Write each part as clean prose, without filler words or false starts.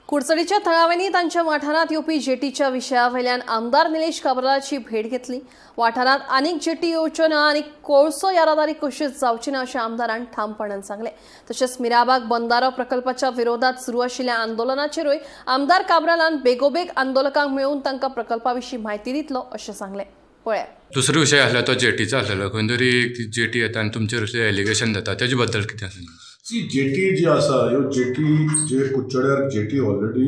कुडचडीच्या थळाव्यांनी तांच्या वाठारांत येवपी जेटीच्या विशया वयल्यान आमदार निलेश काब्रालाची भेट घेतली. वाठारांत आनीक जेटी येवच्यो ना आनी कोळसो येरादारी कशीच जावची ना अशें आमदारान ठामपणान सांगलें. तशेंच मिराबाग बंदारो प्रकल्पाच्या विरोधात सुरू आशिल्ल्या आंदोलनाचेरूय आमदार काब्रालान बेगोबेग आंदोलकांक मेळून तांकां प्रकल्पा विशीं म्हायती दितलो अशें सांगलें. पळयात. दुसरो विशय आसलो तो जेटीचो आसलेलो. खंय तरी एक जेटी येता आनी तुमचेर अशें एलिगेशन जाता, तेजे बद्दल कितें आसा? सी, जेटी जी आसा, ह्यो जेटी जे कुडचड्यार जेटी ऑलरेडी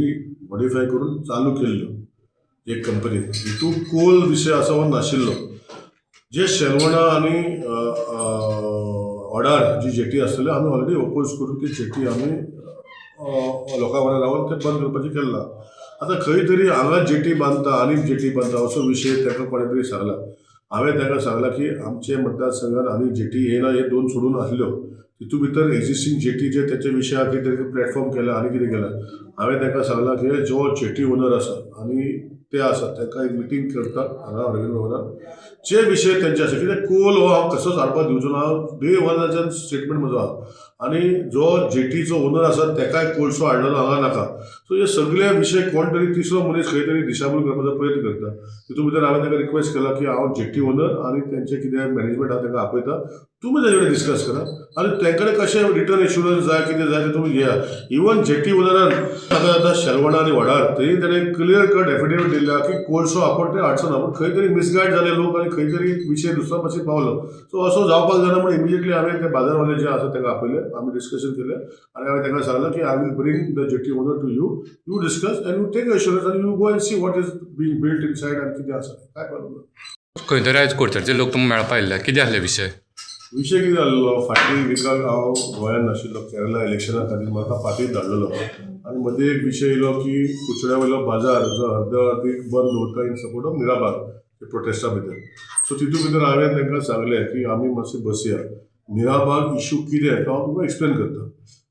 मॉडिफाय करून चालू केल्ल्यो एक कंपनीन, हितून कोल विशय आसा हो नाशिल्लो. जे शेलवणा आनी वडार जी जेटी आसतल्यो, आमी ऑलरेडी ओपोज करून ती जेटी आमी लोकां वांगडा रावन ते बंद करपाचें केल्लां. आतां खंय तरी हांगा जेटी बांदता आनी जेटी बांदता असो विशय ताका कोणें तरी सांगला. हांवें ताका सांगलां की आमचे मतदारसंघात आनी जेटी येना, हे दोन सोडून आसल्यो. तितून भितर एग्जिस्टींग जेटीचे तेच्या विशयाक कितें तरी प्लॅटफॉर्म केला आनी कितें केलां. हांवें ताका सांगलां की जो जेटी ओनर आसा आनी ते आसा, तांकां एक मिटींग करतात हांगा अरविंद भवनात. जे विशय तेंचे आसा, कित्याक कोल हो हांव कसोच हाडपाक दिवचो ना, डे वनाच्यान स्टेटमेंट म्हजो आहा. आनी जो जेटीचो ओनर आसा तेकाय कोळसो हाडलेलो हांगा नाका. सो हे सगळे विशय कोण तरी तिसरो मनीस खंय तरी दिशाभूल करपाचो प्रयत्न करता. तितून भितर हांवें ताका रिक्वेस्ट केला की हांव जेटी ओनर आनी तेंचे कितें मॅनेजमेंट आहा तांकां आपयता, तुमी ताजे कडेन डिस्कस करा आनी तें कडेन कशें रिटर्न एश्युरन्स जाय, कितें जाय तें तुमी घेया. इवन जेटी ओनरान आतां आतां शेलवणा आनी वडार थंय ताणें क्लियर कट एफिडेवीट दिल्लें आहा की कोळसो आपूण ते हाडचो ना. पूण खंय तरी मिसगायड जाले लोक आनी खंय तरी विशय दुसरो पासून पावलो. सो असो जावपाक जायना म्हूण इमिजिएटली हांवें ते बाजारवाले जे आसा तांकां आपयले, आमी डिस्कशन केलें आनी हांवें तांकां सांगलें की I will bring the jetty owner to you, you discuss and you take assurance आनी you go and see what is being built inside आनी कितें आसा, काय प्रॉब्लम ना. खंय तरी आयज कुडचडचे लोक तुमकां मेळपा आयिल्ले, कितें आसले विशय? विशय कितें जाल्लो, फाटलीं विकाक हांव गोंयांत नाशिल्लो. केरला इलेक्शना खातीर म्हाका फाटीं धाडलेलो आनी मदीं एक विशय येयलो की कुडचड्या वयलो बाजार जो अर्द्या रातीक बंद दवरता in support of Mirabag Protista भितर. सो तितून भितर हांवें तांकां सांगलें की आमी मातशें बसया, मिराबाग इशू कितें तो हांव तुमकां एक्सप्लेन करता.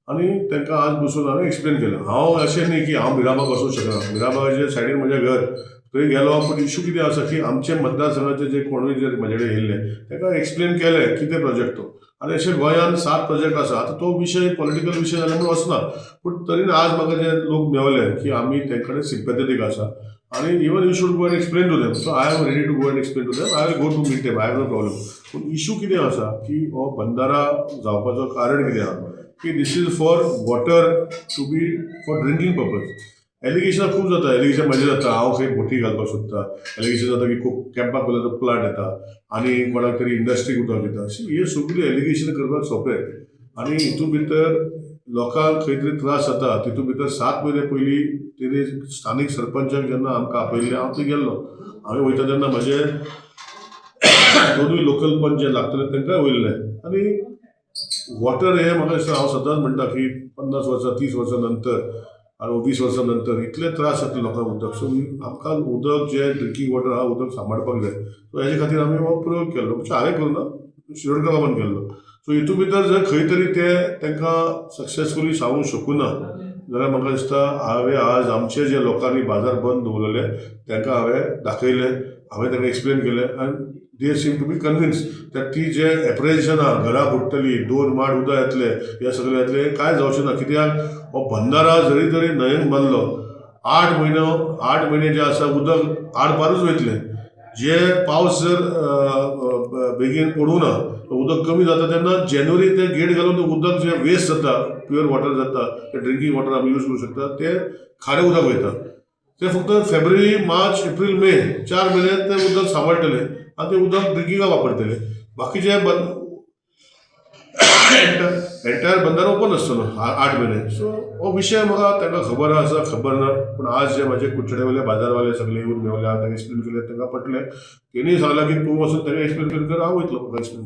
आनी तांकां आज बसून हांवें एक्सप्लेन केलें. हांव अशें न्ही की हांव मिराबाग वचूंक शकना, मिराबागाच्या सायडीन म्हजें घर, थंय गेलो. पूण इशू कितें आसा की आमचे मतदारसंघाचे जे कोणूय जे म्हजे कडेन येयल्ले, तांकां एक्सप्लेन केलें कितें प्रोजेक्ट तो. आनी अशें गोंयांत सात प्रोजेक्ट आसा. आतां तो विशय पॉलिटिकल विशय जाल्या म्हूण वचना, पूण तरी आज म्हाका जे लोक मेवले की आमी तेंचे कडेन सिम्पॅथेटीक आसा आनी even you should go and explain to them. So I am ready to go and explain to them. I will go to meet them, I have no problem. पूण इशू कितें आसा की हो बंदारा जावपाचो कारण कितें आहा की this is for water to be for drinking purpose. एलिगेशनां खूब जाता. एलिगेशन म्हजें जाता, हांव खंय बोटी घालपाक सोदता. एलिगेशन जाता की खूब कॅम्पा कोलाचो प्लांट येता आनी कोणाक तरी इंडस्ट्रीक उदक दिता. अशें हे सगळें एलिगेशन करपाक सोंपें आनी हितून भितर लोकांक खंय तरी त्रास जाता. तितून भितर 7 म्हयने पयलीं तेणी स्थानीक सरपंचाक जेन्ना आमकां आपयल्लें, हांव थंय गेल्लो. हांवें वयता तेन्ना म्हजे दोनूय लोकल पंच जे लागतले तांकांय वयल्ले. आनी वॉटर हें म्हाका दिसता, हांव सदांच म्हणटा की 50 वर्सां, 30 वर्सां नंतर आनी 20 वर्सां नंतर इतले त्रास जातले लोकांक उदक. सो आमकां उदक जें ड्रिंकींग वॉटर आहा, उदक सांबाळपाक जाय. सो हेजे खातीर आमी हो प्रयोग केल्लो. म्हणजे हांवें करूं ना, शिरोडकर बाबान केल्लो. सो हितून भितर जर खंय तरी ते तांकां सक्सेसफुली सांगूंक शकूं ना जाल्यार म्हाका दिसता हांवें आज आमचे जे लोकांनी बाजार बंद दवरलेले तांकां हांवें दाखयलें, हांवें तांकां एक्सप्लेन केलें आनी they seem to be convinced that ती जे एप्रिहेन्शन आहा, घरां बुडटली, दोन माड उदक येतलें, हें सगळें येतलें, कांय जावचें ना. कित्याक हो बंदारा जरी तरी न्हंयेन बांदलो, 8 म्हयनो, 8 म्हयने जे आसा उदक आडपारूच वयतलें. जे पावस जर बेगीन पडूं ना, उदक कमी जाता तेन्ना जेन्युरी ते गेट घालून ते उदक जें वेस्ट जाता, प्युअर वॉटर जाता, ते ड्रिंकींग वॉटर आमी यूज करूं शकता, ते खारें उदक वयता. ते फक्त फेब्रुवारी, मार्च, एप्रील, मे, 4 म्हयने ते उदक सांबाळटले आनी ते उदक ड्रिंकिंगाक वापरतले. बाकीचे बंद, एंटायर बंदारो ओपन आसतलो 8 म्हयने. सो हो विशय म्हाका तांकां खबर आसा, खबर ना, पूण आज जे म्हाजे कुडचडे वयले बाजारवाले सगळे येवन मेवले, हांवें तांकां एक्सप्लेन केलें, तांकां पटलें. तेणी सांगलां की तूं वचून तांकां एक्सप्लेन कर, हांव वयतलो म्हाका एक्सप्लेन.